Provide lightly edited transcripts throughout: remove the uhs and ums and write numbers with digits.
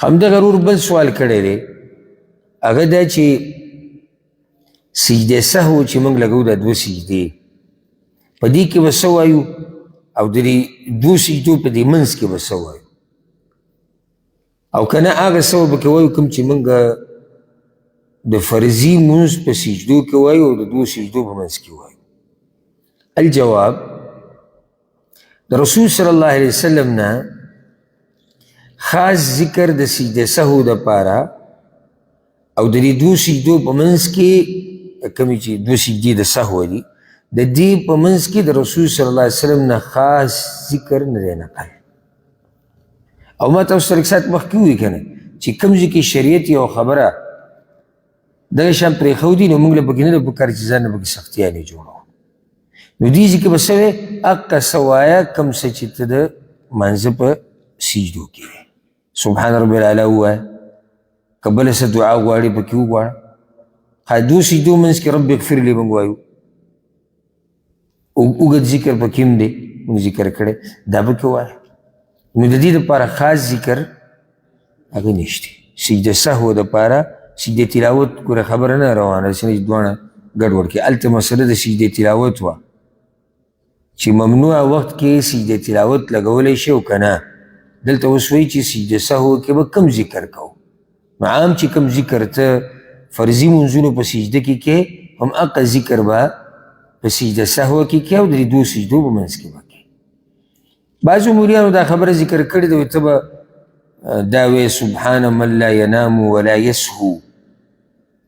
همدغه ورور بل سوال کړی دی، هغه دا چې سجده سهو چې موږ لګو دا دوه سجدې، په دې کې به څه وایو او د دې دوو سجدو په دې منځ کې به څه وایو، او که نه هغه څه به پکې وایو کوم چې موږ د فرضي مونځ په سجدو کې وایو او د دوو سجدو په منځ کې وایو. الجواب، د رسول صلی الله علیه وسلم نه خاص ذکر د سجده سهو دپاره او د دې دوو سجدو په منځ کې کومې چې دوه سجدې د سهو دي، د دې په منځ کې د رسول صلی الله علیه وسلم نه خاص ذکر نه دی نقل. او ما تاسو سره ساعت مخکې وویل که نه چې کوم ځای کې شریعت یو خبره دغه شان پرېښودي، نو موږ له پکې نه ده پکار چې ځان نه پکې سختیانې جوړوو. نو دې ځای کې به څه وایې؟ هقه څه وایه کوم څه چې ته د لمانځه په سجدو کې وې. سبحان ربي الاعلی ووایه، که بله څه دعا غواړې پکې وغواړه. دوو سجدو منځ کې رب اغفر لي موږ وایو، اوږد ذکر پکې هم دی موږ ذکر کړی، دا پکې وایه. نو د دې دپاره خاص ذکر هغه نشته. سجده سهو دپاره سجده تلاوت ګوره خبره نه روانه ده، چې دواړه ګډوډ کړي. هلته مسله د سجده تلاوت وه چې ممنوع وخت کې سجده تلاوت لګولی شي او که نه. دلته اوس وایي چې سجده سهو کې به کم ذکر کوو. نو عام چې کوم ذکر ته فرضي مونځونو په سجده کې کې، هم هغه ذکر به په سجده سهو کې کې او د دې دوو سجدو په منځ کې به کې. بعضو مولیانو دا خبره ذکر کړې ده، ته به دا وایې سبحان من لا ینام ولا یسهو،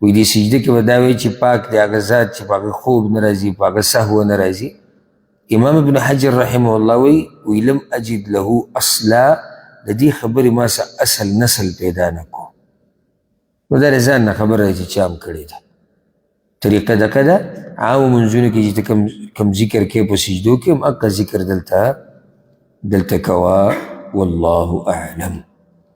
وایي دې سجده کې به دا وایې چې پاک دی هغه ذات چې په هغه خوب نه راځي، په هغه سهو نه راځي. امام ابن حجر رحمه الله وایي، وایي لم اجد له اصلا، د دې خبرې ما څه اصل نسل پیدا نه کړو. نو دا د ځان نه خبره ده چې چا هم کړې ده. طریقه دقه ده، عامو منځونو کې چې ته کوم ذکر کوې په سجدو کې، هم هقه ذکر دلته کوه. والله اعلم.